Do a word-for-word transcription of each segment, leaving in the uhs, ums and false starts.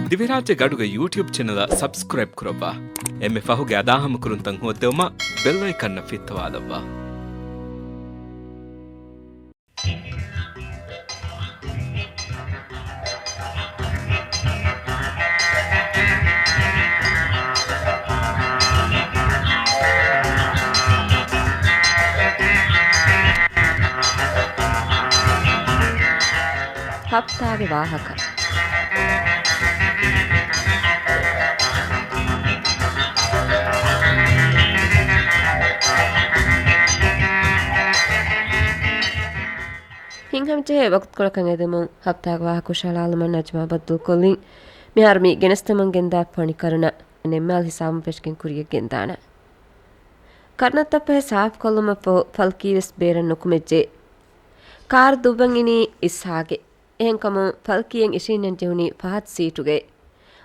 ދިވެހިރާއްޖޭގެ އަޑުގެ ޔޫޓިއުބް ޗެނަލަށް ސަބްސްކްރައިބް ކުރައްވާ. އެންމެ ފަހުގެ އަދާހަމަކުރުންތައް ހޯއްދެވުމަށް ބެލް އައިކަންއަށް ފިއްތަވާލައްވާ. ހަފްތާގެ ވާހަކަ. ހިތްހަމަޖެހޭ ވަގުތުކޮޅަކަށް އެދެމުން ހަފްތާގެ ވާހަކަ ހުށަހަޅާލުމަށް ނަޖްމާ ބައްދަލުކޮށްލިން. މިހާރު މި ގެނެސްދެމުން ގެންދާ ފަނި ކަރުނަ ނެއްމާލް ހިސާބުން ފެށިގެން ކުރިޔަށް ގެންދާނަން. ކަރުނަތައް ފަހެ ސާފުކޮށްލުމަށްފަހު ފަލްކީވެސް ބޭރަށް ނުކުމެއްޖެ. ކާރު ދުއްވަން އިނީ އިސްހާގެ. އެހެންކަމުން ފަލްކީއަށް އިށީންނަން ޖެހުނީ ފަހަތު ސީޓުގައި.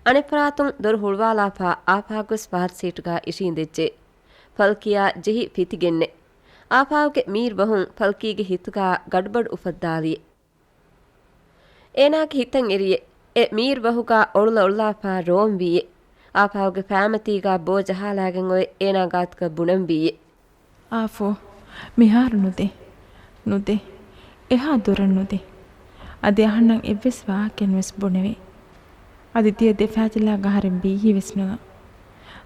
އަނެއްފަރާތުން ދޮރު ހުޅުވާލާފަ އާފާގުވެސް ފަހަތު ސީޓުގަ އިށީނދެއްޖެ. ފަލްކީއާ ޖެހި ފިތިގެންނެ. އާފާގުގެ މީރު ބަހުން ފަލްކީގެ ހިތުގަ ގަޑުބަޑު އުފައްދާލިއެ. އޭނާގެ ހިތަށް އެރިއެ. އެ މީރު ބަހުގަ އޮޅުލަ އޮޅުލާފަ ރޯންވީއެ. އާފާގުގެ ފައިމަތީގަ ބޯ ޖަހާލާގެން އޮތް އޭނާ ގާތުގަ ބުނަންވީއެ. އާފޯ، މިހާރު ނުދޭ. ނުދޭ. އެހާ ދުރަށް ނުދޭ. އަދި އަހަންނަށް އެއްވެސް ވާހަކައެއްވެސް ބުނެވޭ. އަދި ތިޔަ ދެފައިތިލާ ގަހަރެން ބީހީވެސް ނުލާ.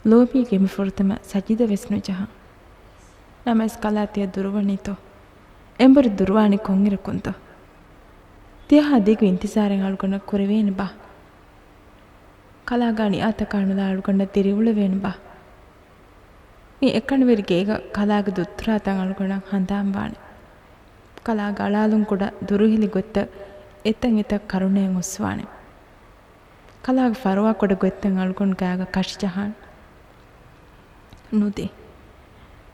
ލޯބީގެ މި ފުރަތަމަ ސަޖިދަވެސް ނުޖަހާ. ނަމަވެސް ކަލާ ތިޔަ ދުރުވަނީތޯ؟ އެނބުރި ދުރުވާނީ ކޮންއިރަކުންތޯ؟ ތިޔަހާ ދިގު އިންތިޒާރެއް އަޅުގަނޑަށް ކުރެވޭނެބާ؟ ކަލާގާ ނިޔާތަކާ ނުލާ އަޅުގަނޑަށް ދިރިއުޅެވޭނެބާ؟ މި އެކަނިވެރި ގޭގަ ކަލާގެ ދުއްތުރާތައް އަޅުގަނޑަށް ހަނދާންވާނެ. ކަލާގެ އަޅާލުން ކުޑަ ދުރުހެލި ގޮތްތައް އެތަން އެތައް ކަރުނައިން އޮއްސުވާނެ. ކަލާގެ ފަރުވާ ކުޑަ ގޮތްތައް އަޅުގަނޑު ގާގަ ކަށިޖަހާނެ. ނުދޭ.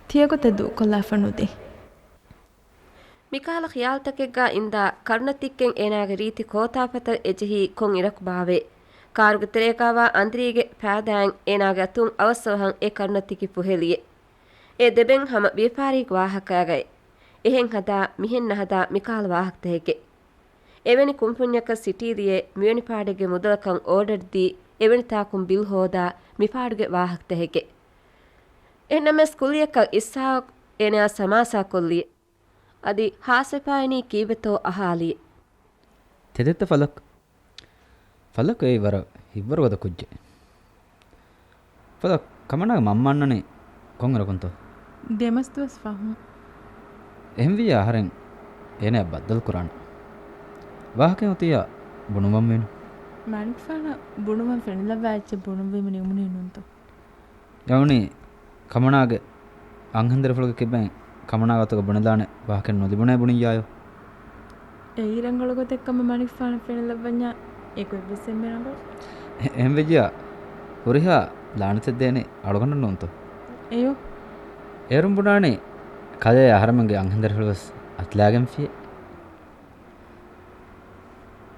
ތިޔަގޮތަށް ދޫކޮށްލާފަ ނުދޭ. މިކަހަލަ ޚިޔާލުތަކެއްގަ އިންދާ ކަރުނަތިއްކެން އޭނާގެ ރީތި ކޯތާފަތަށް އެޖެހީ ކޮން އިރަކު ބާވޭ؟ ކާރުގެ ތެރޭގަވާ އަނދިރީގެ ފައިދާއިން އޭނާގެ އަތުން އަވަސްއަވަހަށް އެ ކަރުނަތިކި ފުހެލިއެ. އެ ދެބެން ހަމަ ވިޔަފާރީގެ ވާހަކައިގައެ. އެހެން ހަދާ މިހެން ނަހަދާ މިކަހަލަ ވާހަކަތަކެކެ. އެވެނި ކުންފުންޏަކަށް ސިޓީލިއެ މިވެނި ފާޑެއްގެ މުދަލަކަށް އޯޑަރުދީ އެވެނިތާކުން ބިލް ހޯދާ މިފާޑުގެ ވާހަކަތަކެކެ. އެހެންނަމަވެސް ކުއްލިއަކަށް އިސްހާގް އޭނާ ސަމާސާކޮށްލިއެ. އަދި ހާސްވެފާއިނީ ކީއްވެތޯ އަހާލިއެ. ތެދެއްތަ ފަލަކް؟ ފަލަކު އެއީ ވަރަށް ހިތްވަރުގަދަ ކުއްޖެއް. ފަލަކް، ކަމަނާގެ މަންމަ އަންނަނީ ކޮންއިރަކުންތޯ؟ ދެމަސް ދުވަސް ފަހުން. އެހެންވިއްޔާ އަހަރެން އޭނަޔަށް ބައްދަލުކުރާނަން. ވާހަކައެއް އޮތިއްޔާ ބުނުއްވަންވީނު. މާނިކުފާނަށް ބުނުއްވަން ފެނިލައްވާ އެއްޗެއް ބުނުއްވީމަ ނިމުނީ ނޫންތޯ؟ އެވަނީ ކަމަނާގެ އަންހެން ދަރިފުޅުގެ ކިބައިން ކަމަނާ ގާތުގަ ބުނެލާނެ ވާހަކައެއް ނުލިބުނޭ ބުނިއްޔާޔޯ؟ އެއީ ރަނގަޅު ގޮތެއް ކަމަށް މާނިކުފާނަށް ފެނިލައްވަންޏާ އެކު އެއްވެސް އެންމެ ރަނގަޅު. އެ-، އެހެންވެއްޔާ ހުރިހާ ލާނެތެއް ދޭނީ އަޅުގަނޑަށް ނޫންތޯ؟ އެޔޯ. އޭރުން ބުނާނީ ކަލޭ އަހަރެމެންގެ އަންހެން ދަރިފުޅުވެސް އަތުލާގެންފިއޭ.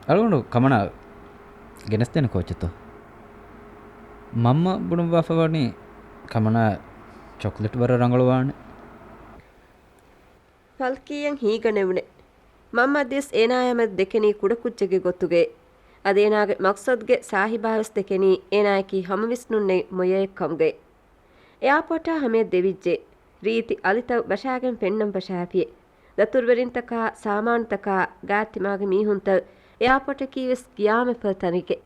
އަޅުގަނޑު ކަމަނާ ގެނެސްދޭނެ ކޯއްޗެއްތޯ؟ މަންމަ ބުނުއްވާފަ ވަނީ ކަމަނާ ޗޮކްލެޓް ވަރަށް ރަނގަޅުވާނެ. ފަލްކީއަށް ހީގަނެވުނެ. މަންމަ އަދިވެސް އޭނާޔާމެދު ދެކެނީ ކުޑަކުއްޖެއްގެ ގޮތުގައި. އަދި އޭނާގެ މަގްސަދުގެ ސާހިބާވެސް ދެކެނީ އޭނާޔަކީ ހަމަވިސްނުންނެތް މޮޔައެއް ކަމުގައި. އެއާޕޯޓާ ހަމަޔަށް ދެވިއްޖެ. ރީތި އަލިތައް ވަށާގެން ފެންނަން ވަށާފިޔެ. ދަތުރުވެރިންތަކާ، ސާމާނުތަކާ، ގާތް ތިމާގެ މީހުންތައް އެއާޕޯޓަކީވެސް ގިޔާމެތް ފަދަ ތަނެކެ.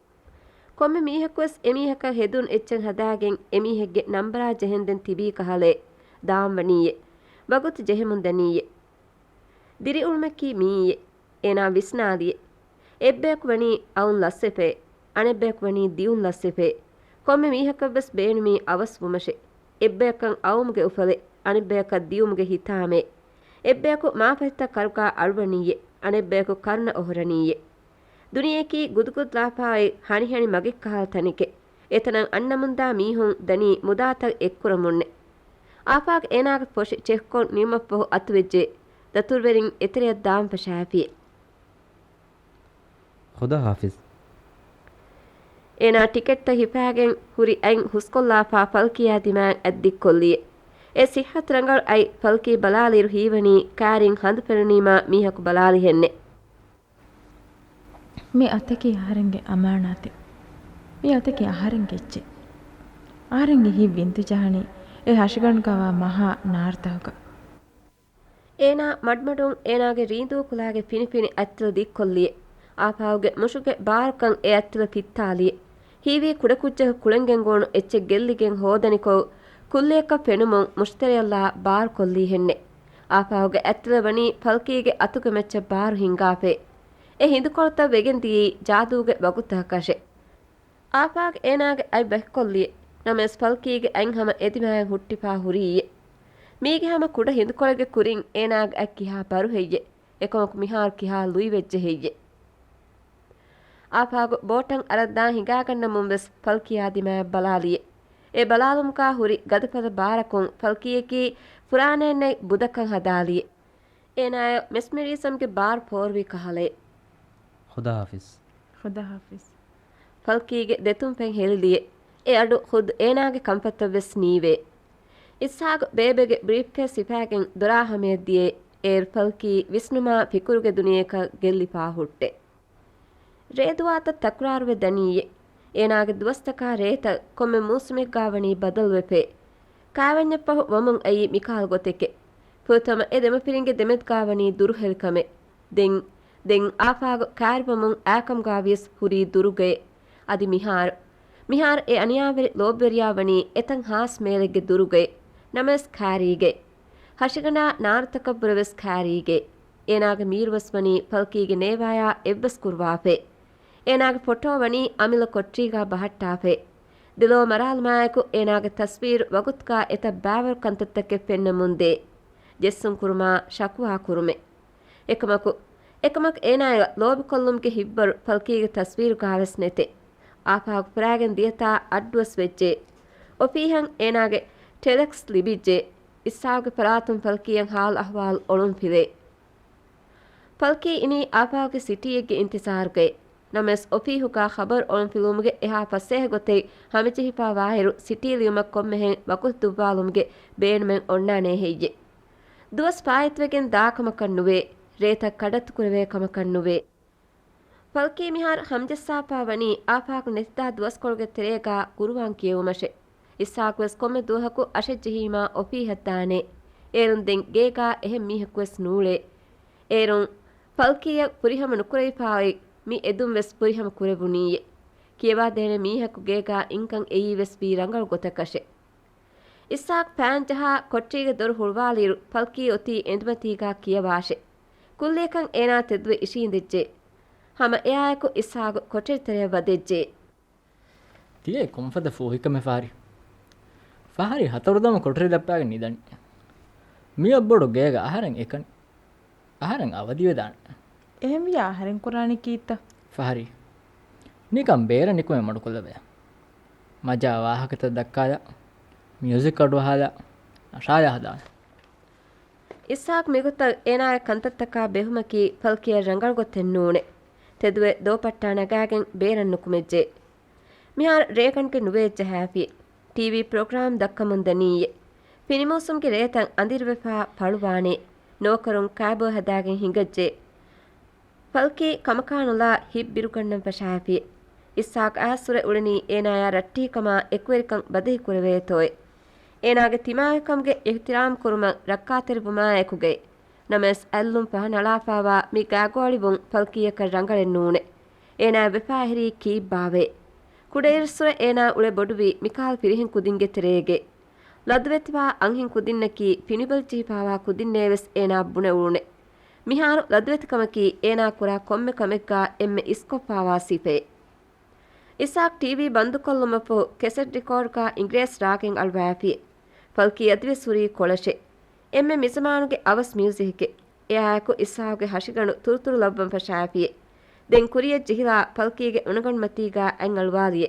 ކޮންމެ މީހަކުވެސް އެމީހަކަށް ހެދުން އެއްޗެއް ހަދާގެން އެމީހެއްގެ ނަންބަރާ ޖެހެންދެން ތިބީ ކަހަލައެއް ދާން ވަނީއެ. ވަގުތު ޖެހެމުން ދަނީއެ. ދިރިއުޅުމަކީ މިއީއެ. އޭނާ ވިސްނާލިއެ. އެއްބަޔަކު ވަނީ އައުން ލަސްވެފައެ. އަނެއްބަޔަކު ވަނީ ދިއުން ލަސްވެފައެ. ކޮންމެ މީހަކަށްވެސް ބޭނުމީ އަވަސް ވުމަށެ. އެއްބަޔަކަށް އައުމުގެ އުފަލެއް، އަނެއްބަޔަކަށް ދިއުމުގެ ހިތާމައެއް. އެއްބަޔަކު މާފަތިތައް ކަރުގާ އަޅުވަނީއެ، އަނެއްބަޔަކު ކަރުނަ އޮހޮރަނީއެ. ދުނިޔެއަކީ ގުދުގުދުލާފާއި ހަނިހަނި މަގެއްކަހަލަ ތަނެކެ. އެތަނަށް އަންނަމުންދާ މީހުން ދަނީ މުދާތައް އެއްކުރަމުންނެ. އާފާގް އޭނާގެ ފޮށި ޗެކްކޮށް ނިމުމަށްފަހު އަތުވެއްޖެ. ދަތުރުވެރިން އެތެރެއަށް ދާން ފަށާފިއެ. ޚުދާ ޙާފިޒް. އޭނާ ޓިކެޓްތައް ހިފާގެން ހުރި އަތް ހުސްކޮށްލާފާ ފަލްކީއާ ދިމާއަށް އަތްދިއްކޮށްލިއެ. އެ ސިއްހަތު ރަނގަޅު އަތް ފަލްކީ ބަލާލިއިރު ހީވަނީ ކާރިން ހަނދު ފެނުނީމާ މީހަކު ބަލާލިހެންނެ. މި އަތަކީ އަހަރެންގެ އަމާނާތެއް. މި އަތަކީ އަހަރެންގެ އެއްޗެއް. އަހަރެންގެ ހިތް ވިންތި ޖަހަނީ އެ ހަށިގަނޑުގަވާ މަހާ ނާރުތަކުގަ. އޭނާ މަޑުމަޑުން އޭނާގެ ރީނދޫ ކުލާގެ ފިނިފިނި އަތްތަލަ ދިއްކޮށްލިއެ. އާފާގުގެ މުށުގެ ބާރުކަން އެ އަތްތަލަ ފިއްތާލިއެ. ހީވީ ކުޑަކުއްޖަކު ކުޅެންގެން ގޮވުނު އެއްޗެއް ގެއްލިގެން ހޯދަނިކޮށް، ކުއްލިއަކަށް ފެނުމުން މުށުތެރެއަށްލާ ބާރުކޮށްލީހެންނެ. އާފާގުގެ އަތްތަލަ ވަނީ ފަލްކީގެ އަތުގެ މައްޗަށް ބާރު ހިންގާފައި. އެ ހިނދުކޮޅުތައް ވެގެން ދިޔީ ޖާދޫގެ ވަގުތަކަށެ. އާފާގު އޭނާގެ އަތް ވެއްކޮށްލިއެ. ނަމަވެސް ފަލްކީގެ އަތް ހަމަ އެދިމާއެއް ހުއްޓިފާ ހުރީއެ. މީގެ ހަމަ ކުޑަ ހިނދުކޮޅެއްގެ ކުރިން އޭނާގެ އަތް ކިހާ ބަރު ހެއްޔެ. އެކަމަކު މިހާރު ކިހާ ލުއިވެއްޖެ ހެއްޔެ. އާފާގު ބޯޓަށް އަރަށްދާން ހިނގާގަންނަމުން ވެސް ފަލްކީ އާ ދިމާއަށް ބަލާލިއެ. އެ ބަލާލުމުގާ ހުރި ގަދަފަދަ ބާރަކުން ފަލްކީއަކީ ފުރާނައެއްނެތް ބުދަކަށް ހަދާލިއެ. އޭނާއަށް މެސްމެރިޒަމްގެ ބާރު ފޯރުވި ކަހަލައެއް. ޚުދާ ޙާފިޒް. ޚުދާ ޙާފިޒް. ފަލްކީގެ ދެތުންފަތް ހެލިލިއެ. އެ އަޑު ޚުދު އޭނާގެ ކަންފަތަށް ވެސް ނީވޭ. އިސްހާގު ބޭބެގެ ބްރީފްކޭސް ހިފާގެން ދޮރާ ހަމަޔަށް ދިޔައެ. އޭރު ފަލްކީ ވިސްނުމާ ފިކުރުގެ ދުނިޔެއަކަށް ގެއްލިފާ ހުއްޓެ. ރޭދުވާތައް ތަކުރާރުވެ ދަނީއޭ. އޭނާގެ ދުވަސްތަކާ ރޭތައް ކޮންމެ މޫސުމެއްގާ ވަނީ ބަދަލުވެފައި. ކާވެންޏަށް ފަހު ވަމުން އައީ މިކަހަލަ ގޮތެކޭ. ފުރަތަމަ އެ ދެމަފިރިންގެ ދެމެދުގާ ވަނީ ދުރުހެލިކަމެއް. ދެން، ދެން އާފާގު ކާރިވަމުން އާކަމުގާ ވިޔަސް ހުރީ ދުރުގައެ. އަދި މިހާރު، މިހާރު އެ އަނިޔާވެރި ލޯބިވެރިޔާ ވަނީ އެތަން ހާސް މޭލެއްގެ ދުރުގައެ. ނަމަވެސް ކާރީގައެ. ހަށިގަނޑާ ނާރުތަކަށްވުރެ ވެސް ކާރީގެ. އޭނާގެ މީރުވެސް ވަނީ ފަލްކީގެ ނޭވާޔާ އެއްވެސް ކުރުވާފައި. އޭނާގެ ފޮޓޯ ވަނީ އަމިއްލަ ކޮޓަރީގާ ބަހައްޓާފައި. ދެލޯ މަރާލުމާއެކު އޭނާގެ ތަސްވީރު ވަގުތުގާ އެތައް ބާވަރު ކަންތައްތަކެއް ފެންނަމުންދޭ. ޖެއްސުން ކުރުމާ ޝަކުވާ ކުރުމެއް. އެކަމަކު، އެކަމަކު އޭނާއަށް ލޯބިކޮށްލުމުގެ ހިތްވަރު ފަލްކީގެ ތަސްވީރުގާވެސް ނެތޭ. އާފާގު ފުރާގެން ދިޔަތާ އައްޑުވަސް ވެއްޖެ. އޮފީހަށް އޭނާގެ ޓެލެކްސް ލިބިއްޖެ. އިސްހާގުގެ ފަރާތުން ފަލްކީއަށް ހާލު އަހުވާލު އޮޅުންފިލޭ. ފަލްކީ އިނީ އާފާގުގެ ސިޓީއެއްގެ އިންތިޒާރުގައި. ނަމަވެސް އޮފީހުގާ ޚަބަރު އޮޅުންފިލުވުމުގެ އެހާ ފަސޭހަ ގޮތެއް ހަމަޖެހިފާވާއިރު ސިޓީ ލިޔުމަށް ކޮންމެހެން ވަގުތު ދުއްވާލުމުގެ ބޭނުމެއް އޮންނާނޭ ހެއްޔެ. ދުވަސް ފާއިތުވެގެން ދާ ކަމަކަށް ނުވޭ. ރޭތައް ކަޑައްތުކުރެވޭ ކަމަކަށް ނުވޭ. ފަލްކީ މިހާރު ހަމަޖައްސާފާ ވަނީ އާފާގު ނެތިދާ ދުވަސްކޮޅުގެ ތެރޭގާ ޤުރުއާން ކިޔެވުމަށެ. އިސްހާޤުވެސް ކޮންމެ ދުވަހަކު އަށެއްޖެހީމާ އޮފީހަށްދާނެ. އޭރުން ދެން ގޭގާ އެހެން މީހަކުވެސް ނޫޅޭ. އޭރުން ފަލްކީއަށް ފުރިހަމަ ނުކުރެވިފާ އޮތް މި އެދުންވެސް ފުރިހަމަ ކުރެވުނީއޭ. ކިޔަވާދޭނެ މީހަކު ގޭގާ އިންކަން އެއީވެސް ވީ ރަނގަޅު ގޮތަކަށެ. އިސްހާޤް ފޭން ޖަހާ ކޮޓަރީގެ ދޮރު ހުޅުވާލިއިރު ފަލްކީ އޮތީ އެނދުމަތީގާ ކިޔަވާށެ. ކުއްލިއަކަށް އޭނާ ތެދުވެ އިށީނދެއްޖެ. ހަމަ އެއާއެކު އިސްހާޤު ކޮޓަރި ތެރެއަށް ވަދެއްޖެ. ތިޔައީ ކޮންފަދަ ފޫހިކަމެއް ފަހަރި؟ ފަހަރި ހަތަރު ދަމު ކޮޓަރި ދައްޕާގެން ނިދަނީ. މިއޮއް ބޮޑު ގޭގަ އަހަރެން އެކަނި. އަހަރެން އަވަދިވެދާނެ. އެހެންވިޔާ އަހަރެން ކުރާނީ ކީއްތަ؟ ފަހަރި. ނިކަން ބޭރަށް ނިކުމެ މަޑުކޮށްލަބަޔަ. މަޖާ ވާހަކަތައް ދައްކާލަ، މިއުޒިކް އަޑުއަހާލަ، ނަށާލަ ހަދާނެ. އިސްހާޤް މިގޮތަށް އޭނާގެ ކަންތައްތަކާ ބެހުމަކީ ފަލްކީއަށް ރަނގަޅު ގޮތެއް ނޫނެ. ތެދުވެ ދޯ ޕައްޓާ ނަގާގެން ބޭރަށް ނުކުމެއްޖެ. މިހާރު ރޭގަނޑުގެ ނުވައެއް ޖަހާފި. ޓީވީ ޕްރޮގްރާމް ދައްކަމުން ދަނީއޭ. ފިނިމޫސުމްގެ ރޭތައް އަނދިރިވެފާ ފަޅުވާނޭ. ނޯކަރުން ކާބޯ ހަދާގެން ހިނގައްޖެ. ފަލްކީ ކަމަކާނުލާ ހިތް ބިރުގަންނަން ފަށާފި. އިސްހާޤް އައިސްވުރެ އުޅެނީ އޭނާޔާ ރައްޓެހިކަމާ އެކުވެރިކަން ބަދަހިކުރެވޭތޯއޭ. އޭނާގެ ތިމާވެރިކަމުގެ އިޙްތިރާމް ކުރުމަށް ރައްކާތެރިވުމާއެކުގައި. ނަމަވެސް އަތްލުން ފަހަނަޅާފާވާ މި ގާގޯޅިވުން ފަލްކީއަކަށް ރަނގަޅެއް ނޫނެ. އޭނާ ވެފާ ހިރީ ކީއްބާވޭ؟ ކުޑައިރުއްސުރެ އޭނާ އުޅެ ބޮޑުވީ މިކަހަލަ ފިރިހެން ކުދިންގެ ތެރޭގައި. ލަދުވެތިވާ އަންހެން ކުދިންނަކީ ފިނިބަލިޖެހިފާވާ ކުދިންނޭވެސް އޭނާ ބުނެ އުޅުނެ. މިހާރު ލަދުވެތިކަމަކީ އޭނާ ކުރާ ކޮންމެ ކަމެއްގާ އެންމެ އިސްކޮށްފާވާ ސިފައެއް. އިސްހާޤް ޓީވީ ބަންދުކޮށްލުމަށްފަހު ކެސެޓް ރިކޯޑްގާ އިނގިރޭސި ރާގެއް އަޅުވާފި. ފަލްކީ އަދިވެސް ހުރީ ކޮޅަށެ. އެންމެ މިޒަމާނުގެ އަވަސް މިއުޒިކެ. އެއާއެކު އިސްހާޤުގެ ހަށިގަނޑު ތުރުތުރު ލައްވަން ފަށާފިއެ. ދެން ކުރިޔަށް ޖެހިލާ ފަލްކީގެ އުނަގަނޑުމަތީގާ އަތް އަޅުވާލިއެ.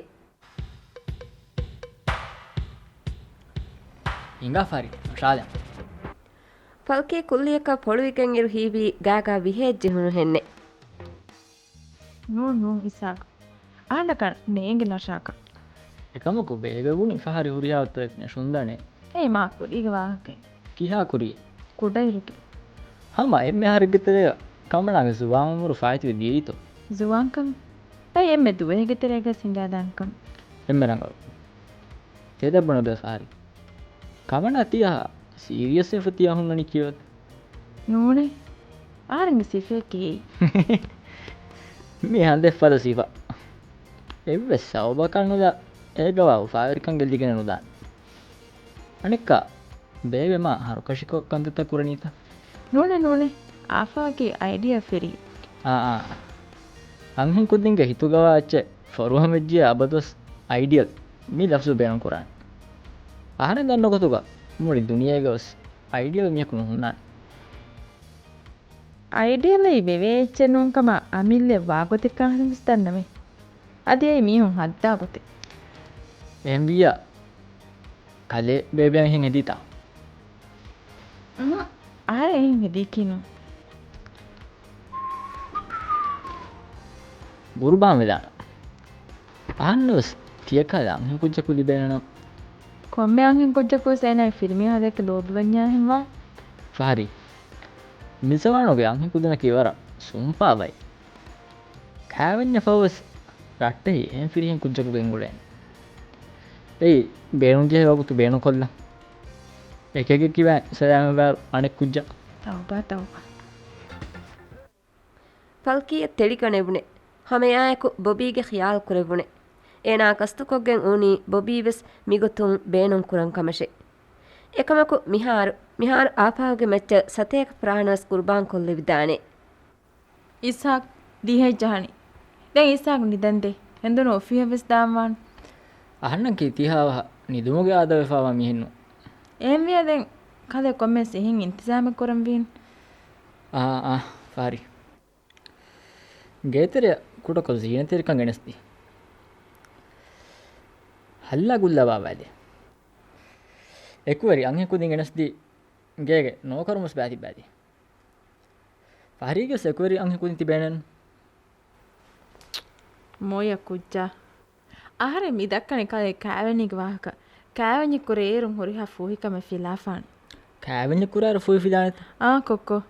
ހިނގާ ފަހަރި، ނަށާލަން. ފަލްކީ ކުއްލިއަކަށް ފޮޅުވިގެން އިރު ހީވީ ގާގާ ވިހައެއް ޖެހުނުހެންނެ. ނޫން، ނޫން އިސްހާޤް. އަހަންނަކަށް ނޭނގެ ނަށާކަށް. އެކަމަކު ބޭބެ ބުނި ފަހަރި ހުރިހާ ވަގުތެއް ނެށުންދަނީ. އޭ މާ ކުރީގެ ވާހަކައެއް. ކިހާ ކުރީ؟ ކުޑައިރުގެ. ހަމަ އެންމެ އަހަރެއްގެ ތެރޭގަ ކަމަނާގެ ޒުވާން އުމުރު ފާއިތުވެ ދިޔައީތޯ؟ ޒުވާންކަން؟ އެއީ އެންމެ ދުވަހެއްގެ ތެރޭގަ ސިނގާދާނެ ކަމެއް. އެންމެ ރަނގަޅު. ތެދަށް ބުނެދޭ ފަހަރި. ކަމަނާ ތިޔަ ސީރިއަސް ވެފަ ތިޔަ ހުންނަނީ ކީއްވެތަ؟ ނޫނޭ. އަހަރެންގެ ސިފައަކީ އެއީ. މި ހަނދެއް ފަދަ ސިފަ. އެއްވެސް ސަބަބަކަށް ނުލާ އޭގަވާ އުފާވެރިކަން ގެއްލިގެނެއް ނުދާނެ. އަނެއްކާ، ބޭބެ މާ ހަރުކަށިކޮށް ކަންތައްތައް ކުރަނީތަ؟ ނޫނޭ ނޫނޭ. އާފާގެ އައިޑިއާ ފެރީ. އާ އާ. އަންހެން ކުދިންގެ ހިތުގަވާ އެއްޗެއް ފޮރުވަމެއްޖިޔާ އަބަދުވެސް އައިޑިއަލް މި ލަފްޒު ބޭނުން ކުރާނެ. އަހަރެން ދަންނަ ގޮތުގަ މުޅި ދުނިޔޭގަވެސް އައިޑިއަލް މީހަކު ނުހުންނާނެ. އައިޑިއަލްއެއް ވެވޭ އެއްޗެއް ނޫން ކަމަށް އަމިއްލަ ވާގޮތެއް ކާހެން ވެސް ދަންނަމޭ. އަދި އެއީ މީހުން ހައްދާ ގޮތެއް. އެހެންވިއްޔާ ކަލޭ ބޭބެއަށް އެހެން ހެދީތާ؟ އުނހު، އަހަރެން އެހެން ހެދީކީ ނޫން. ގުރުބާން ވެލާނަން. އަހަންނަށް ވެސް ތިޔަކަލަ އަންހެން ކުއްޖަކު ލިބޭނެނަމަ. ކޮންމެ އަންހެން ކުއްޖަކު ވެސް އޭނާގެ ފިރިމީހާ ދެކެ ލޯބިވަންޏާ ހެންވާ. ފަހަރީ. މިޒަމާނުގެ އަންހެން ކުދިންނަކީ ވަރަށް ސުންޕާ ބައެއް. ކާވެންޏަށް ފަހުވެސް ރައްޓެހި އެހެން ފިރިހެން ކުއްޖަކު ގެންގުޅޭނެ. އެއީ ބޭނުންޖެހޭ ވަގުތު ބޭނުންކޮށްލަން. އެކެކެއް ކިބައިން ސަލާމަތްވާ އަނެއް ކުއްޖާ. ތައުބާ، ތައުބާ. ފަލްކީއަށް ތެޅިގަނެވުނެ. ހަމައެއާއެކު ބޮބީގެ ޚިޔާލު ކުރެވުނެ. އޭނާ ގަސްތުކޮށްގެން އުޅުނީ ބޮބީ ވެސް މިގޮތުން ބޭނުން ކުރަން ކަމަށޭ. އެކަމަކު މިހާރު، މިހާރު އާފާގެ މައްޗަށް ސަތޭކަ ފަރާނަވެސް ގުރުބާން ކޮށްލެވިދާނެ. އިސްހާޤް ދިހައެއް ޖަހަނީ. ދެން އިސްހާޤް ނިދަންދޭ. ހެނދުނު އޮފީހަށް ވެސް ދާންވާން. އަހަންނަކީ ތިހާވަހަށް ނިދުމުގެ އާދަވެފާވާ މީހެއްނު. އެހެންވިޔަ ދެން ކަލޭ ކޮންމެސް އެހެން އިންތިޒާމެއް ކުރަން ވީން. އާ، އާ، ފާރި. ގޭތެރެއަށް ކުޑަކޮށް ޒީނަތްތެރިކަން ގެނެސްދީ. ހައްލާ ގުއްލާ ބާވާލި. އެކުވެރި އަންހެން ކުދިން ގެނެސްދީ. ގޭގެ ނޯކަރުން ވެސް ބާތިބާދީ. ފަހަރީގެ ސެކުވެރި އަންހެން ކުދިން ތިބޭނެން. މޮޔަ ކުއްޖާ. އަހަރެން މި ދައްކަނީ ކަލޭ ކާވެނީގެ ވާހަކަ. ކާވެންޏެއް ކުރެ އޭރުން ހުރިހާ ފޫހިކަމެއް ފިލާފާނެ. ކާވެންޏެއް ކުރާއިރު ފޫހި ފިލާނެތަ؟ އާ، ކޮއްކޮ.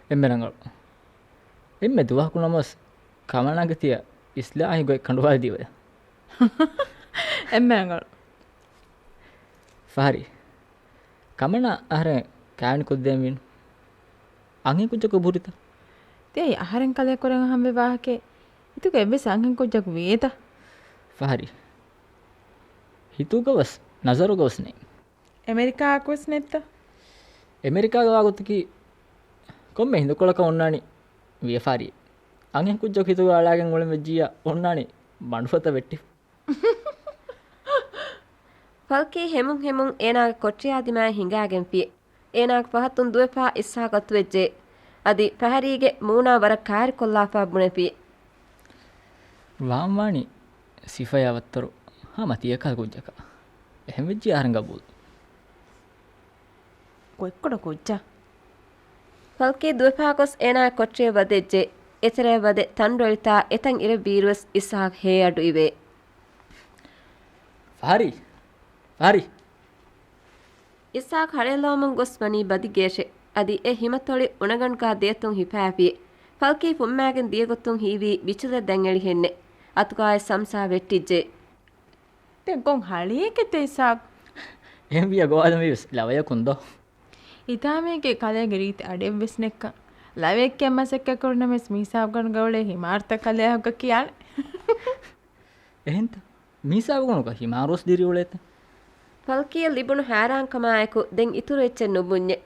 އެންމެ ރަނގަޅު. އެންމެ ދުވަހަކު ނަމަވެސް ކަމަނާގެ ތިޔަ އިސްލާހީ ގޮތް ކަނޑުވާލި ދީވަޔަ. އެންމެ ރަނގަޅު. ފަހަރި. ކަމަނާ އަހަރެން ކާވެނި ކޮށްދޭން ވީނު. އަންހެން ކުއްޖަކު ބުރިތަ؟ ތޭ އަހަރެން ކަލޭ ކުރަން އަހަންވެ ވާހަކައެއް. ހިތުގަ އެއްވެސް އަންހެން ކުއްޖަކު ވޭތަ؟ ފަހަރި. ހިތުގަވަސް، ނަޒަރުގަވަސް ނެތް. އެމެރިކާއަކުވެސް ނެތްތަ؟ އެމެރިކާގަ ވާގޮތަކީ ކޮންމެ ހިނދުކޮޅަކަށް އޮންނާނީ ވިޔަފާރިއެއް. އަންހެން ކުއްޖަކު ހިތުގަ އަޅާގެން އުޅެން ވެއްޖިއްޔާ އޮންނާނީ ބަނޑުފަތަށް ވެއްޓިފަ. ފަލްކީ ހެމުން ހެމުން އޭނާގެ ކޮޓަރިއާ ދިމާއަށް ހިނގާގެންފި. އޭނާގެ ފަހަތުން ދުވެފަ އިސްހާޤް އަތުވެއްޖެ. އަދި ފަހަރީގެ މޫނާ ވަރަށް ކާރިކޮށްލާފަ ބުނެފި. ވާންވާނީ ސިފަޔާ ވައްތަރު ހަމަ ތިޔަކަހަލަ ކުއްޖަކަށް. އެހެންވެއްޖިއްޔާ އަހަރެން ގަބޫލު. ގޮތްކޮޅު ކުއްޖާ. ފަލްކީ ދުވެފަ ގޮސް އޭނާގެ ކޮޓަރިއަށް ވަދެއްޖެ. އެތެރެއަށް ވަދެ ތަންރޮއިތާ އެތަން އިރެއް ބީރުވެސް އިސްހާޤް ހޭ އަޑު އިވޭ. ފަހަރީ! ފަހަރީ! އިސްހާޤް ހަޅޭލަވަމުން ގޮސް ވަނީ ބަދިގެއަށެ. އަދި އެ ހިމަތޮޅި އުނަގަނޑުގާ ދެއަތުން ހިފާފި. ފަލްކީ ފުއްމާގެން ދިޔަގޮތުން ހީވީ ބިޗުލެއް ދަންއެޅިހެންނެއް. އަތުގާއި ސަމްސާ ވެއްޓިއްޖެ. ދެން ކޮން ހަޅިއެކެއްތަ އިސްހާޤް؟ އެހެންވިއްޔާ ގޮވާލަންވީވެސް ލަވަޔަކުން ދޯ؟ ހިތާމައެކޭ ކަލޭގެ ރީތި އަޑެއްވެސް ނެއްކަން. ލަވަޔެއްކައި މަސައްކަތްކުރުނަމަވެސް މިހިސާބުގަނޑުގަ އުޅޭ ހިމާރުތައް ކަލޭ އަހަކަށް ކިޔާނެ. އެހެންތަ؟ މިހިސާބުގަނޑުގަ ހިމާރުވެސް ދިރިއުޅޭތަ؟ ފަލްކީއަށް ލިބުނު ހައިރާންކަމާއެކު ދެން އިތުރު އެއްޗެއް ނުބުންޏެ.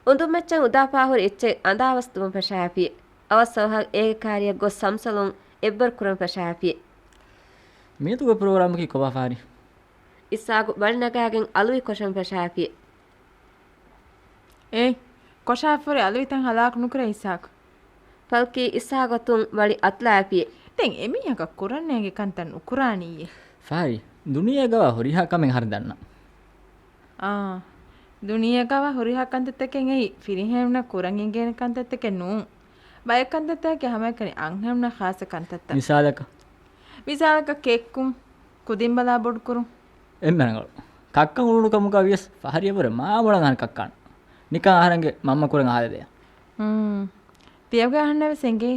އުނދުމައްޗަށް އުދާފާ ހުރި އެއްޗެއް އަނދާވަސް ދުވަން ފަށާފި. އަވަސް އަވަހަށް އޭގެ ކާރިއަށް ގޮސް ސަމްސަލުން އެއްވަރު ކުރަން ފަށާފި. މިއަދުގެ ޕްރޮގްރާމަކީ ކޮބާ ފަހަރީ؟ އިސްހާޤު ވަޅި ނަގާގެން އަލުވި ކޮށަން ފަށާފި. އޭ، ކޮށާފަ ހުރި އަލުވިތައް ހަލާކު ނުކުރޭ އިސްހާޤް. ފަލްކީ އިސްހާޤު އަތުން ވަޅި އަތުލާފި. ދެން އެމީހަކަށް ކުރަން ނޭނގި ކަންތައް ނުކުރާނީއޭ. ފަހަރީ، ދުނިޔޭގަވާ ހުރިހާ ކަމެއް އަހަރެން ދަންނަ. އާ، ދުނިޔޭގަވާ ހުރިހާ ކަންތައްތަކެއް އެއީ ފިރިހެނުންނަށް ކުރަން އެނގޭނެ ކަންތައްތަކެއް ނޫން. ބައެއް ކަންތައްތަކަކީ ހަމައެކަނި އަންހެނުންނަށް ޚާއްޞަ ކަންތައްތައް. މިސާލަކަށް؟ މިސާލަކަށް ކެއްކުން، ކުދިންބަލާ ބޮޑުކުރުން. އެންމެ ރަނގަޅު. ކައްކަން އުޅުނު ކަމުގަ ވިޔަސް ފަހަރީއަށްވުރެ މާ މޮޅަށް އަހަރެން ކައްކާނެ. ނިކަން އަހަރެންގެ މަންމަ ކުރަން އަހާލަދޭ. ހުން. ތިޔަބުގެ އަހަންނަށް ވެސް އެނގޭ.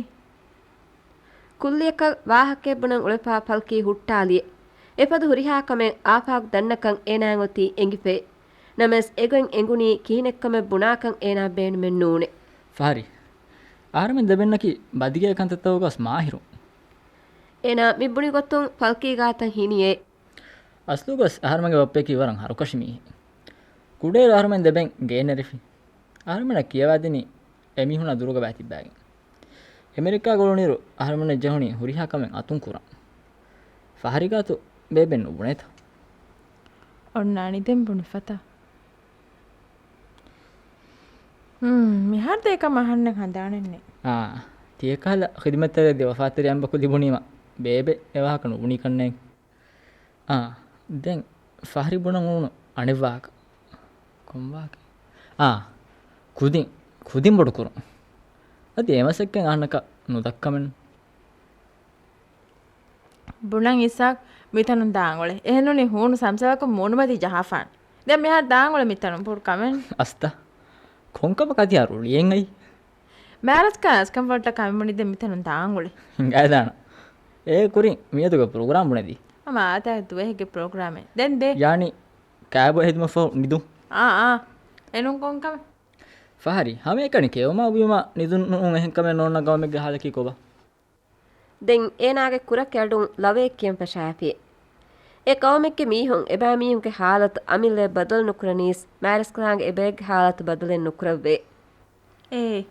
ކުއްލިއަކަށް ވާހަކައެއް ބުނަން އުޅެފާ ފަލްކީ ހުއްޓާލިއެ. އެފަދަ ހުރިހާ ކަމެއް އާފާގު ދަންނަކަން އޭނާއަށް އޮތީ އެނގިފައެ. ނަމަވެސް އެގޮތް އެނގުނީ ކިހިނެއްކަމެއް ބުނާކަން އޭނާ ބޭނުމެއް ނޫނޭ. ފަހަރި، އަހަރެމެން ދެބެންނަކީ ބަދިގޭ ކަންތައްތަކުގަސް މާހިރު. އޭނާ މި ބުނި ގޮތުން ފަލްކީ ގާތަށް ހިނިއޭ. އަސްލުގަސް އަހަރެމެންގެ ބައްޕަޔަކީ ވަރަށް ހަރުކަށި މީހެއް. ކުޑައިރު އަހަރެމެން ދެބެން ގެއެއް ނެރެފި. އަހަރެމެންނަށް ކިޔަވާދިނީ އެމީހުނާ ދުރުގަ ބައިތިއްބާގެން. އެމެރިކާގަ އުޅުނިއިރު އަހަރެމެންނަށް ޖެހުނީ ހުރިހާ ކަމެއް އަތުން ކުރަން. ފަހަރި ގާތު ބޭބެއް ނުބުނޭތަ؟ އޮންނާނީ ދެން ބުނިފަތަ؟ ހުން، މިހާރު ދޭކަމަށް އަހަންނަށް ހަނދާނެއްނެތް. އާ، ތިޔަކަހަލަ ޚިދުމަތްތެރި ދެ ވަފާތެރި އަނބަކު ލިބުނީމަ ބޭބެ އެވާހަކަ ނުބުނީކަންނޭނގެ. އާ، ދެން ފަހަރި ބުނަން އުޅުނު އަނެއް ވާހަކަ. ކޮން ވާހަކަ؟ އާ، ކުދިން، ކުދިން ބޮޑު ކުރުން. އަދި އެމަސައްކަތް އަހަންނަކަށް ނުދައްކަމެއްނު. ބުނަން އިސާގް މިތަނުން ދާން އުޅެ. އެހެންނޫނީ ހޫނު ސަމްސަވަކުން މޫނުމަތި ޖަހާފާނެ. ދެން މިހާރު ދާން އުޅެ މިތަނުން ބޮޑު ކަމެއް. އަސްތަ. ކޮންކަމަކަށް ތިޔާ ރުޅިއެއް އައީ؟ މާރަސްކާ އަސްކަންފަށްޓަ ކަމެއް ބުނި ދެން މިތަނުން ދާން އުޅެ. ހިނގާދާނަ. އޭ ކުރިން މިއަދުގެ ޕްރޮގްރާމް ބުނެދީ. ހަމަ އާދައިގެ ދުވަހެއްގެ ޕްރޮގްރާމެއް. ދެން ދޭ. ޔާނީ ކާބޯ ހެދުމަށްފަހު ނިދުން. އާ، އާ. އެނޫން ކޮންކަމެއް؟ ފަހަރި، ހަމައެކަނި ކެއުމާ ބުއިމާ ނިދުން ނޫން އެހެން ކަމެއް ނޯންނަ ގައުމެއްގެ ހާލަކީ ކޮބާ؟ ދެން އޭނާގެ ކުރަކި އަޑުން ލަވައެއް ކިޔަން ފަށާފި. އެ ގައުމެއްގެ މީހުން އެބައިމީހުންގެ ހާލަތު އަމިއްލައަށް ބަދަލު ނުކުރަނީސް، މާރަސްކަލާނގެ އެބައެއްގެ ހާލަތު ބަދަލެއް ނުކުރައްވޭ. އޭ،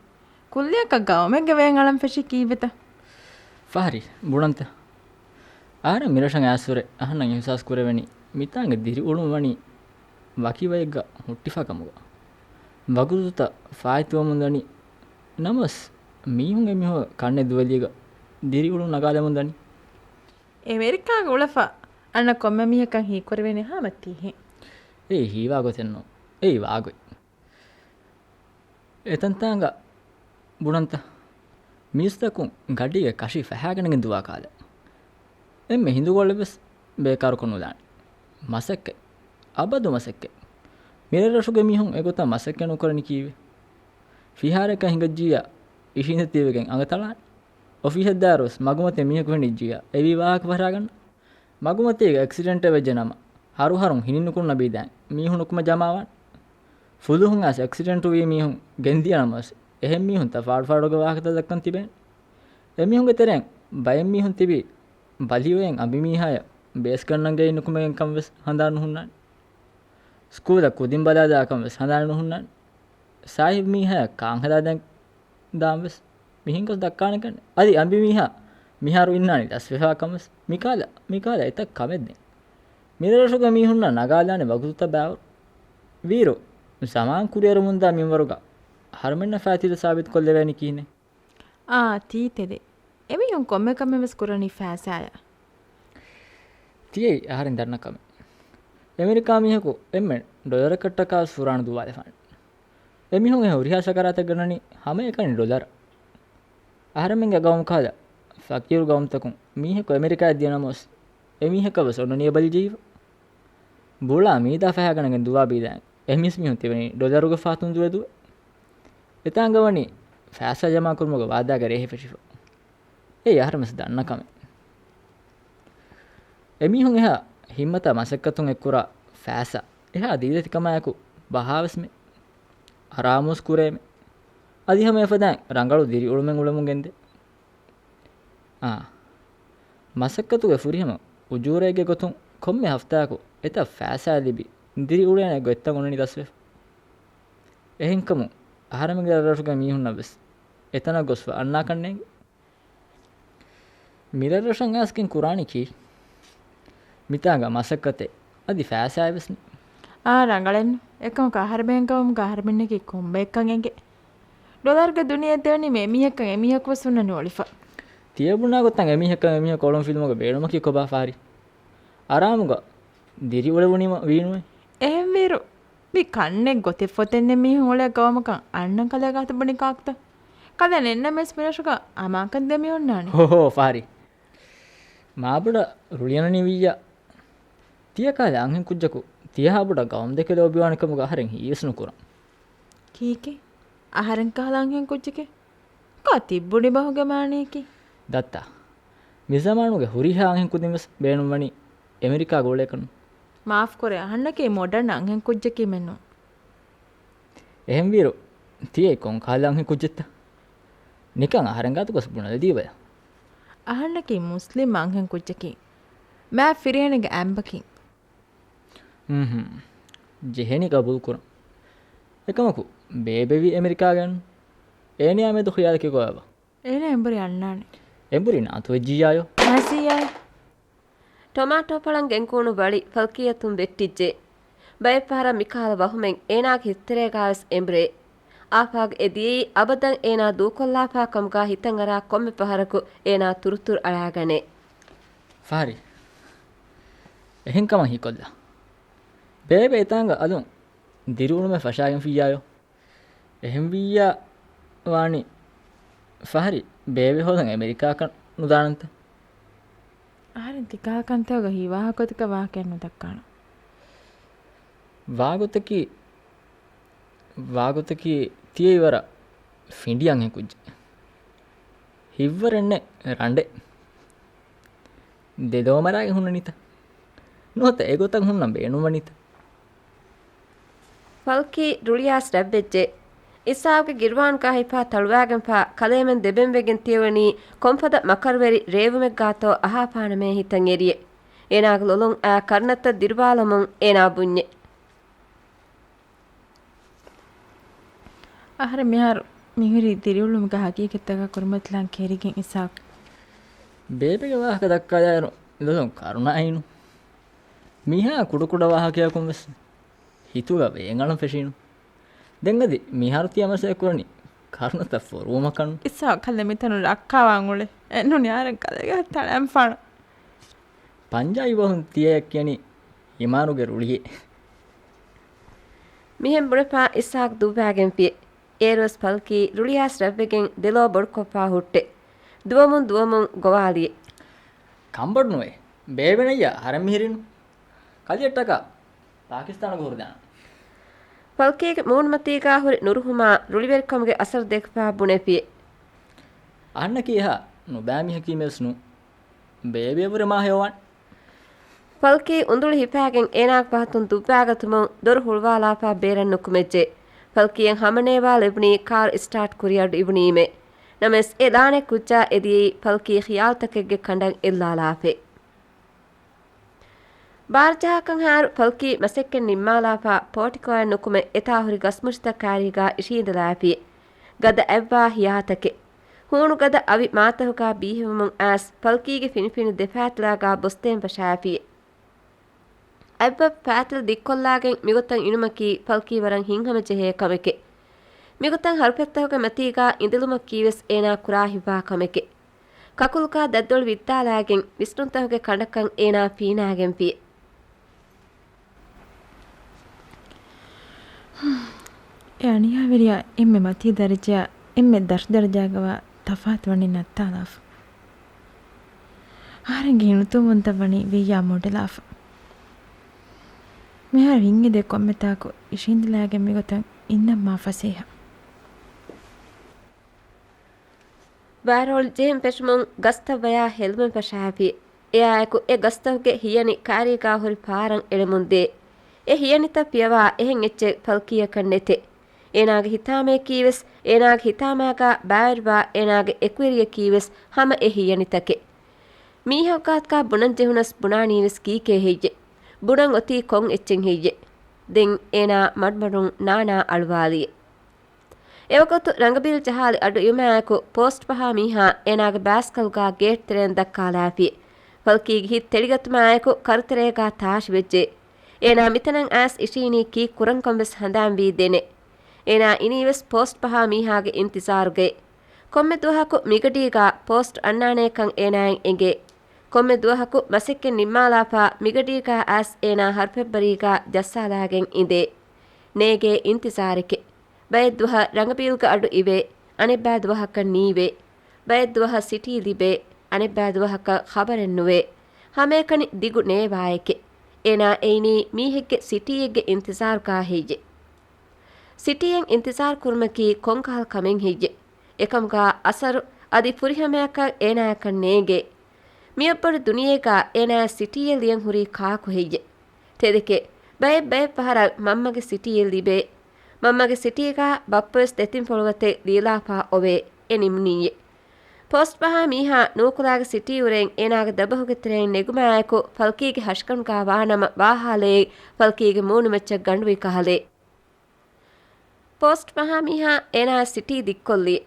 ކުއްލިއަކަށް ގައުމެއްގެ ވޭން އަޅަން ފެށީ ކީއްވެތަ؟ ފަހަރި، ބުނަންތަ؟ އަހަރެން މިރަށަށް އައިސްފުރެ އަހަންނަށް އިހުސާސް ކުރެވެނީ މިތާނގެ ދިރިއުޅުން ވަނީ ވަކި ބައެއްގަ ހުއްޓިފަ ކަމުގަ. ވަގުތުތައް ފާއިތުވަމުން ދަނީ. ނަމަވެސް މީހުން އެމީހުން ކަންނެ ދުވެލީގަ ދިރިއުޅުން ނަގާލަމުން ދަނީ. އެމެރިކާގަ އުޅެފަ އަންނަ ކޮންމެ މީހަކަށް ހީކުރެވޭނެ ހަމަ ތިހެން. އެއީ ހީވާ ގޮތެއްނު. އެއީ ވާގޮތް. އެތަންތާނގަ ބުނަންތަ؟ މީސްތަކުން ގަޑީގެ ކަށި ފަހާގަނެގެން ދުވާ ކާލަ. އެންމެ ހިނދުގޮޅެއްވެސް ބޭކާރުކޮށް ނުލާނެ. މަސައްކަތް. އަބަދު މަސައްކަތް. މިރަށްރަށުގެ މީހުން އެގޮތަށް މަސައްކަތް ނުކުރަނީ ކީއްވެ؟ ފިހާރައަކަށް ހިނގައްޖިއްޔާ އިށީނދެ ތިބެގެން އަނގަ ތަޅާނެ. އޮފީހަށްދާއިރުވެސް މަގުމަތި މީހަކު ފެނިއްޖިއްޔާ އެވީ ވާހަކަ ފަށާގަންނަ. މަގުމަތީގަ އެކްސިޑެންޓެއް ވެއްޖެ ނަމަ، ހަރުހަރުން ހިނިނުކުންނަ ބީދާން މީހުން ނުކުމެ ޖަމާވާން. ފުލުހުން އައިސް އެކްސިޑެންޓުވީ މީހުން ގެންދިޔަ ނަމަވެސް، އެހެން މީހުންތައް ފާޑުފާޑުގެ ވާހަކަތައް ދައްކަން ތިބޭނެ. އެމީހުންގެ ތެރެއިން ބައެއް މީހުން ތިބީ ބަލިވެއިން އަނބިމީހާޔަށް ބޭސްގަންނަން ގެއިން ނުކުމެގެން ކަން ވެސް ހަނދާން ނުހުންނާނެ. ސްކޫލަށް ކުދިން ބަލާދާކަން ވެސް ހަނދާން ނުހުންނާނެ. ސާހިބު މީހާޔަށް ކާން ހަދާދޭން ދާން ވެސް މިހެން ގޮސް ދައްކާނެކަން. އަދި އަނބިމީހާ މިހާރު އިންނާނީ ދަސްވެފާކަން ވެސް. މިކާލަ، މިކާލަ އެތައް ކަމެއް ދެން. މިރަށުގެ މީހުންނަށް ނަގާލާނެ ވަގުތުތައް ބާވަރު. ވީއިރު، ޒަމާން ކުރިއެރުމުންދާ މިންވަރުގަ އަހަރުމެންނަށް ފައިތިލަ ސާބިތުކޮށްލެވޭނީ ކިހިނެއް؟ އާ، ތީތެދެއް. އެމީހުން ކޮންމެ ކަމެއް ވެސް ކުރަނީ ފައިސާޔަށް. ތިޔައީ އަހަރެން ދަންނަ ކަމެއް. އެމެރިކާ މީހަކު އެންމެ ޑޮލަރަކަށްޓަކާ ވެސް ފުރާނަ ދުވާލެފާނެ. އެމީހުން އެ ހުރިހާ ސަކަރާތެއް ގަންނަނީ ހަމައެކަނި ޑޮލަރަށް. އަހަރެމެންގެ ގައުމު ކަހަލަ ފަޤީރު ގައުމުތަކުން މީހަކު އެމެރިކާއަށް ދިޔަ ނަމަވެސް، އެމީހަކަށް ވެސް އޮންނަނީ އެބަލި ޖެހިފަ. ބުޅާ މީދާ ފަހާގަނެގެން ދުވާ ބީދާން އެހެން މީސްމީހުން ތިބެނީ ޑޮލަރުގެ ފަހަތުން ދުވެ ދުވެ. އެތާނގަ ވަނީ ފައިސާ ޖަމާކުރުމުގެ ވާދާގެ ރޭހެއް ފެށިފަ. އެއީ އަހަރެން ވެސް ދަންނަ ކަމެއް. އެމީހުން އެހާ ހިންމަތާ މަސައްކަތުން އެއްކުރާ ފައިސާ އެހާ ދީލަތިކަމާއެކު ބަހާވެސްމެ، އަރާމުވެސް ކުރޭމެ. އަދި ހަމަ އެފަދައިން ރަނގަޅު ދިރިއުޅުމެއް އުޅެމުން ގެންދޭ. އާ، މަސައްކަތުގެ ފުރިހަމަ އުޖޫރައެއްގެ ގޮތުން ކޮންމެ ހަފްތާއަކު އެތައް ފައިސާ ލިބި، ދިރިއުޅޭނެ ގޮތްތައް އޮންނަނީ ދަސްވެފަ. އެހެންކަމުން އަހަރެމެންގެ ރަށްރަށުގެ މީހުންނަށް ވެސް އެތަނަށް ގޮސްފަ އަންނާކަށް ނޭނގެ. މިރަށްރަށަށް އައިސްގެން ކުރާނީ ކީއް؟ މިތާނގަ މަސައްކަތެއް އަދި ފައިސާއެއް ވެސް ނެތް. އާ، ރަނގަޅެއްނު. އެކަމަކު އަހަރެމެން ގައުމުގަ އަހަރެމެންނަކީ ކޮންބައެއްކަން އެނގޭ. ޑޮލަރުގެ ދުނިޔެއަށް ދެވެނީމަ އެމީހަކަށް އެމީހަކުވެސް ހުންނަން ނުއޮޅިފަ. ތިޔަ ބުނާ ގޮތަށް އެމީހަކަށް އެމީހަކު އޮޅުން ފިލުމުގެ ބޭނުމަކީ ކޮބާ ފާރި؟ އަރާމުގަ ދިރިއުޅެވުނީމަ ވީނުވެ. އެހެންވީއިރު، މި ކަންނެއް ގޮތެއް ފޮތެއް ނެތް މީހުން އުޅޭ ގައުމަކަށް އަންނަން ކަލޭ ގާތަށް ބުނި ކާކުތަ؟ ކަލޭ ނެތްނަމަވެސް މިރަށުގަ އަމާކަން ދޭ މި އޮންނާނީ. ހޯ ހޯ ފާރި. މާބޮޑަށް ރުޅިއަންނަނީ ވިއްޔާ. ތިޔަ ކަހަލަ އަންހެން ކުއްޖަކު ތިޔަހާ ބޮޑަށް ގައުމު ދެކެ ލޯބިވާނެ ކަމުގަ އަހަރެން ހީވެސް ނުކުރަން. ކީކޭ؟ އަހަރެން ކަހަލަ އަންހެން ކުއްޖެކޭ؟ ކާ ތިއްބުނި ބަހުގެ މާނަޔަކީ؟ ދައްތަ. މިޒަމާނުގެ ހުރިހާ އަންހެން ކުދިން ވެސް ބޭނުންވަނީ އެމެރިކާގަ އުޅޭކަން. މާފްކުރޭ، އަހަންނަކީ މޮޑަން އަންހެން ކުއްޖަކީމެއްނު. އެހެންވީރު، ތިޔައީ ކޮން ކަހަލަ އަންހެން ކުއްޖެއްތަ؟ ނިކަން އަހަރެން ގާތު ގޮސް ބުނެލަދީބަޔަ. އަހަންނަކީ މުސްލިމް އަންހެން ކުއްޖަކީ. މާ ފިރިހެނެއްގެ އަނބަކީ. ހުން ހުން. ޖެހެނީ ގަބޫލުކުރަން. އެކަމަކު، ބޭބެވީ އެމެރިކާގައެއްނު. އޭނަޔާ މެދު ޚިޔާލަކީ ގޮވާބަ؟ އޭނަ އެނބުރި އަންނާނެ. އެނބުރި ނާތުވެއްޖިއްޔާޔޯ. މަޖީއާ. ޓޮމާޓޯ ފަޅަން ގެންގޫނު ވަޅި ފަލްކީއަތުން ވެއްޓިއްޖެ. ބައެއްފަހަރަށް މިކަހަލަ ވަހުމެއް އޭނާގެ ހިތްތެރޭގާވެސް އެނބުރޭ. އާފާގެ އެ ދިޔައީ އަބަދަށް އޭނާ ދޫކޮށްލާފާ ކަމުގާ ހިތަށް އަރާ ކޮންމެ ފަހަރަކު އޭނާ ތުރުތުރު އަޅާގަނޭ. ފަހަރި. އެހެން ކަމަށް ހީކޮށްލާ. ބޭބެ އެތާނގަ އަލުން ދިރިއުޅުމެއް ފަށާގެންފިއްޔާޔޯ. އެހެންވިއްޔާ ވާނީ ފަހަރި ބޭބެ ހޯދަން އެމެރިކާކަށް ނުދާނަންތަ؟ އަހަރެން ތިކަހަލަ ކަންތައްގަ ހީވާހަކަ ގޮތަކަށް ވާހަކައެއް ނުދައްކާނަން. ވާގޮތަކީ، ވާގޮތަކީ ތިޔައީ ވަރަށް ފިނޑި އަންހެން ކުއްޖެއް. ހިތްވަރެއްނެއް ރަނޑެއް. ދެލޯ މަރާގެން ހުންނަނީތަ؟ ނުވަތަ އެގޮތަށް ހުންނަން ބޭނުންވަނީތަ؟ ފަލްކީ ރުޅިއައިސް ރަތްވެއްޖެ. އިސާގެ ގިރުވާންގާ ހިފާ ތަޅުވާގެންފާ ކަލޭމެން ދެބެންވެގެން ތިޔަވަނީ ކޮންފަދަ މަކަރުވެރި ރޭވުމެއްގާތޯ އަހާފާނަމޭ ހިތަށް އެރިއެ. އޭނާގެ ލޮލުން އާ ކަރުނަތައް ދިރުވާލަމުން އޭނާ ބުންޏެ. އަހަރެން މިހާރު މިހުރީ ދިރިއުޅުމުގެ ހަގީގަތްތަކާ ކުރިމަތިލާން ކެރިގެން އިސާގް. ބޭބެގެ ވާހަކަ ދައްކާލާއިރު ލޮލުން ކަރުނައައިނު. މީހާ ކުޑަކުޑަ ވާހަކަޔަކުން ވެސް ހިތުގަ ވޭނގަޅުން ފެށީނު. ދެން އަދި މިހާރު ތިޔަ މަސައްކަތް ކުރަނީ ކަރުނަތައް ފޮރުވުމަކަން. އިސާގް ކަލޭ މިތަނުން ރައްކާވާން އުޅެ. އެންނުނި އަހަރެން ކަލޭގެ ތަޅައިން ފާނަ. ޕަންޖާބީ ބަހުން ތިޔަޔަށް ކިޔަނީ އިމާނުގެ ރުޅިއޭ. މިހެން ބުނެފާ އިސްހާޤް ދުއްވާގެންފި. އޭރުވެސް ފަލްކީ ރުޅިއައިސް ރަތްވެގެން ދެލޯ ބޮޑުކޮށްފާ ހުއްޓެ. ދުވަމުން ދުވަމުން ގޮވާލިއެ. ކަނބޮޑު ނުވޭ. ބޭބެ ނެތްޔާ އަހަރެން މިހިރީނު. ކަލިއަށްޓަކާ ޕާކިސްތާނުގަ ހުރެދާނަން. ފަލްކީގެ މޫނުމަތީގާ ހުރި ނުރުހުމާ ރުޅިވެރިކަމުގެ އަސަރު ދެކިފާ ބުނެފި. އަހަންނަކީ އެހާ ނުބައި މީހަކީމެވެސް ނޫން. ބޭބެއަށްވުރެ މާ ހެޔޮވާނެ. ފަލްކީ އުނދުޅި ހިފާގެން އޭނާގެ ފަހަތުން ދުއްވާގަތުމުން ދޮރު ހުޅުވާލާފާ ބޭރަށް ނުކުމެއްޖެ. ފަލްކީއަށް ހަމަނޭވާ ލެބުނީ ކާރު އިސްޓާޓް ކުރިއަޑު އިވުނީމެ. ނަމަވެސް އެ ލާނެތް ކުއްޖާ އެދިޔައީ ފަލްކީ ޚިޔާލުތަކެއްގެ ކަނޑަށް އެއްލާލާފައި. ބާރަ ޖަހާކަން ހާއިރު ފަލްކީ މަސައްކަތް ނިންމާލާފާ ޕޯޓިކޯއަށް ނުކުމެ އެތާ ހުރި ގަސްމުށިތައް ކާރީގާ އިށީނދެލާފި. ގަދަ އަތްވާ ހިޔާތަކެއް. ހޫނު ގަދަ އަވި މާތަހުގާ ބީހެވުމުން އައިސް ފަލްކީގެ ފިނިފިނި ދެ ފައިތިލާގާ ބޮސްދޭން ފަށާފި. އަތްވަ ފައިތިލް ދިއްކޮށްލާގެން މިގޮތަށް އިނުމަކީ ފަލްކީ ވަރަށް ހިތްހަމަޖެހޭ ކަމެކެ. މިގޮތަށް ހަރުފަތްތަހުގެ މަތީގާ އިނދެލުމަކީވެސް އޭނާ ކުރާ ހިތްވާ ކަމެކެ. ކަކުލުގާ ދަތްދޮޅި ވިއްދާލާގެން ވިސްނުންތަހުގެ ކަނޑަކަށް އޭނާ ފީނާގެންފި. އެ އަނިޔާވެރިޔާ އެންމެ މަތީ ދަރަޖައާ އެންމެ ދަށު ދަރަޖާގަވާ ތަފާތު ވަނީ ނައްތާލާފަ. އަހަރެންގެ ހިނިތުންވުންތައް ވަނީ ވިއްޔާ މޮޑެލާފަ. މިހާރު ހިތްއެދޭ ކޮންމެތާކު އިށީނދެލާގެން މިގޮތަށް އިންނަން މާ ފަސޭހަ. ވާރޯޅި ޖެހެން ފެށުމުން ގަސްތައް ވަޔާ ހެލުމެއް ފަށާފި. އެއާއެކު އެ ގަސްތަކުގެ ހިޔަނި ކާރީގާ ހުރި ފާރަށް އެޅެމުންދޭ. އެ ހިޔަނިތައް ފިޔަވާ އެހެން އެއްޗެއް ފަލްކީއަކަށް ނެތެ. އޭނާގެ ހިތާމަޔަކީވެސް، އޭނާގެ ހިތާމައިގާ ބައިވެރިވާ އޭނާގެ އެކުވެރިޔަކީވެސް ހަމަ އެ ހިޔަނިތަކެއް. މީހަކުގާތަކާ ބުނަން ޖެހުނަސް ބުނާނީވެސް ކީކޭ ހެއްޔެ؟ ބުނަން އޮތީ ކޮން އެއްޗެއް ހެއްޔެ؟ ދެން އޭނާ މަޑުމަޑުން ނާނާ އަޅުވާލިއެ. އެވަގުތު ރަނގަބީލް ޖަހާލި އަޑު އިވުމާއެކު ޕޯސްޓް ފަހާ މީހާ އޭނާގެ ބާސްކަލްގާ ގޭޓް ތެރެއިން ދައްކާލާފި. ފަލްކީގެ ހިތް ތެޅިގަތުމާއެކު ކަރުތެރޭގާ ތާށިވެއްޖެ. އޭނާ މިތަނަށް އައިސް އިށީނީ ކީއްކުރަންކަން ވެސް ހަނދާންވީ ދެނެ. އޭނާ އިނީވެސް ޕޯސްޓް ފަހާ މީހާގެ އިންތިޒާރުގައި. ކޮންމެ ދުވަހަކު މިގަޑީގާ ޕޯސްޓް އަންނާނޭކަން އޭނާއަށް އެނގޭ. ކޮންމެ ދުވަހަކު މަސައްކަތް ނިންމާލާފާ މިގަޑީގާ އައިސް އޭނާ ހަރުފަތްބަރީގާ ޖައްސާލާގެން އިނދޭ. ނޭގޭ އިންތިޒާރެކެ. ބައެއް ދުވަހަށް ރަނގަބީލްގެ އަޑު އިވޭ، އަނެއްބައި ދުވަހަކަށް ނީވޭ. ބައެއް ދުވަހަށް ސިޓީ ލިބޭ، އަނެއްބައި ދުވަހަކަށް ޚަބަރެއް ނުވޭ. ހަމައެކަނި ދިގު ނޭވާއެކެ. އޭނާ އެއިނީ މީހެއްގެ ސިޓީއެއްގެ އިންތިޒާރުގާ ހެއްޔެ؟ ސިޓީއެއް އިންތިޒާރު ކުރުމަކީ ކޮންކަހަލަ ކަމެއް ހެއްޔެ؟ އެކަމުގާ އަސަރު އަދި ފުރިހަމަޔަކަށް އޭނާޔަކަށް ނޭނގޭ. މިއަށްވުރެ ދުނިޔޭގަ އޭނާ ސިޓީއެއް ލިޔަން ހުރީ ކާކު ހެއްޔެ؟ ތެދެކޭ، ބައެއް ބައެއް ފަހަރަށް މަންމަގެ ސިޓީއެއް ލިބޭ. މަންމަގެ ސިޓީގަ ބައްޕަވެސް ދެތިން ފޮޅުވަތެއް ލިޔެލާފަ އޮވޭ. އެ ނިމުނީއޭ. ޕޯސްޓް ފަހާ މީހާ ނޫކުލާގެ ސިޓީ އުރެން އޭނާގެ ދަބަހުގެ ތެރެއިން ނެގުމާއެކު ފަލްކީގެ ހަށިގަނޑުގަ ވާނަމަ ވާހާލައެއް ފަލްކީގެ މޫނުމައްޗަށް ގަނޑުވި ކަހަލައެއް. ޕޯސްޓް ފަހާ މީހާ އޭނާ ސިޓީ ދިއްކޮށްލިއެ.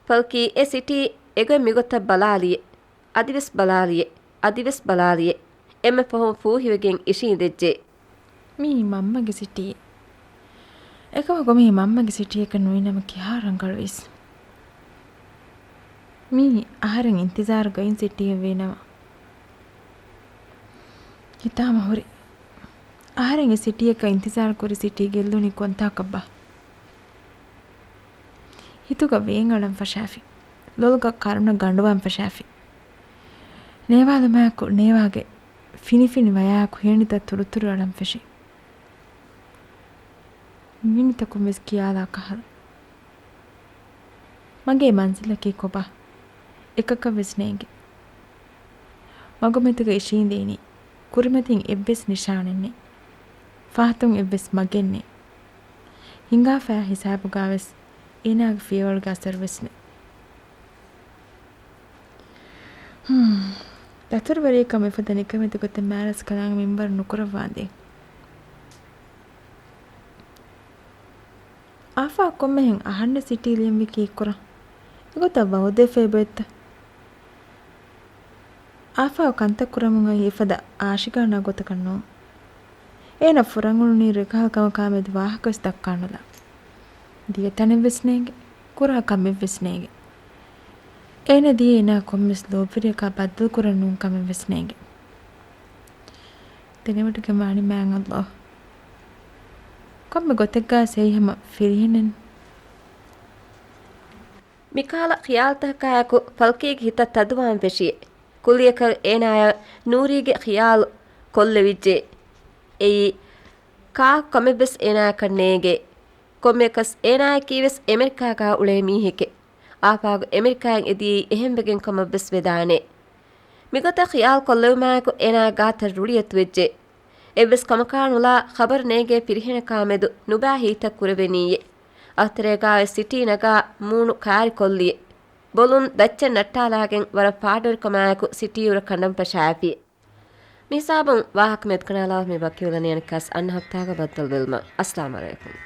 ފަލްކީ އެ ސިޓީ އެގޮތް މިގޮތަށް ބަލާލިއެ. އަދިވެސް ބަލާލިއެ. އަދިވެސް ބަލާލިއެ. އެންމެ ފަހުން ފޫހިވެގެން އިށީނދެއްޖެ. މީ މަންމަގެ ސިޓީ. އެކަމަކު މީ މަންމަގެ ސިޓީއަކަށް ނުވިނަމަ ކިހާ ރަނގަޅުވީސް. މީ އަހަރެން އިންތިޒާރު ގޮތް ސިޓީއެއް ވީނަމަ. ހިތާމަ ހުރި. އަހަރެން އެ ސިޓީއަކަށް އިންތިޒާރު ކުރި ސިޓީ ގެއްލުނީ ކޮންތާކަށްބާ؟ ހިތުގަ ވޭން އަޅަން ފަށާފި. ލޮލުގަ ކަރުނަ ގަނޑުވާން ފަށާފި. ނޭވާލުމާއެކު ނޭވާގެ ފިނިފިނި ވަޔާއެކު ހޭނިތައް ތުރުތުރު އަޅަން ފެށި. މިނިތަކުން ވެސް ކިޔާލާ ކަހަލަ. މަގޭ މަންޒިލަކީ ކޮބާ؟ އެކަކަށް ވެސް ނޭނގެ. މަގުމެދުގަ އިށީނދެއިނީ. ކުރިމަތިން އެއްވެސް ނިޝާނެއް ނެތް. ފަހަތުން އެއްވެސް މަގެއް ނެތް. ހިނގާފައި ހިސާބުގަ ވެސް އޭނާގެ ފިޔަވަޅުގެ އަސަރު ވެސް ނެތް. ހުން. ދަތުރުވެރިއަކަށް މިފަދަ ނިކަމެތި ގޮތެއް މާރަސް ކަލާނގެ މިންވަރު ނުކުރައްވާނދޭ. އާފާ ކޮންމެހެން އަހަންނަށް ސިޓީ ލިޔަންވީ ކީއްކުރަން؟ އެގޮތަށް ވައުދެވިފައި ބޮއެއްތަ؟ އާފާ ކަންތައް ކުރަމުން އައީ އެފަދަ އާޝިގާނާ ގޮތަކަށް ނޫން. އޭނަ ފުރަން އުޅުނީ ރެކަހަލަ ކަމަކާމެދު ވާހަކަވެސް ދައްކާނުލާ. ދިޔަ ތަނެއްވެސް ނޭނގެ. ކުރާ ކަމެއްވެސް ނޭނގެ. އޭނަ ދިޔަ އޭނާ ކޮންމެސް ލޯބިވެރިޔަކާ ބައްދަލުކުރަން ނޫން ކަމެއްވެސް ނޭނގެ. ދެނެވޮޑިގެން ވާނީ މާތް ﷲ. ކޮންމެ ގޮތެއްގަ ސެއި ހަމަ ފިރިހެނެއް. މިކަހަލަ ޚިޔާލުތަކާއެކު ފަލްކީގެ ހިތަށް ތަދުވާން ފެށިއެ. ކުއްލިއަކަށް އޭނާޔަށް ނޫރީގެ ޚިޔާލު ކޮށްލެވިއްޖެ. އެއީ ކާކު ކަމެއްވެސް އޭނާއަކަށް ނޭނގެ. ކޮންމެއަކަސް އޭނާއަކީވެސް އެމެރިކާގަ އުޅޭ މީހެކެ. އާފާގު އެމެރިކާއިން އެދިޔައީ އެހެންވެގެން ކަމަށްވެސް ވެދާނެ. މިގޮތަށް ޚިޔާލު ކޮށްލެވުމާއެކު އޭނާ ގާތަށް ރުޅިއަތުވެއްޖެ. އެއްވެސް ކަމަކާ ނުލާ ޚަބަރު ނޭނގޭ ފިރިހެނަކާމެދު ނުބާ ހިތްތައް ކުރެވެނީއެ. އައްތަރޭގާވެސް ސިޓީ ނަގާ މޫނު ކާރި ކޮށްލިއެ. ބޮލުން ދައްޗެއް ނައްޓާލާގެން ވަރަށް ފާޑުވެރިކަމާއެކު ސިޓީއުރަށް ކަނޑަން ފަށާފިއެ. މިހިސާބުން ވާހަކަ މެދުކަނޑާލާ މި ވަކިވެލަނީ އަނެއްކާސް އަންނަ ހަފްތާގަ ބައްދަލުވެލުމަށް. އައްސަލާމު ޢަލައިކުމް.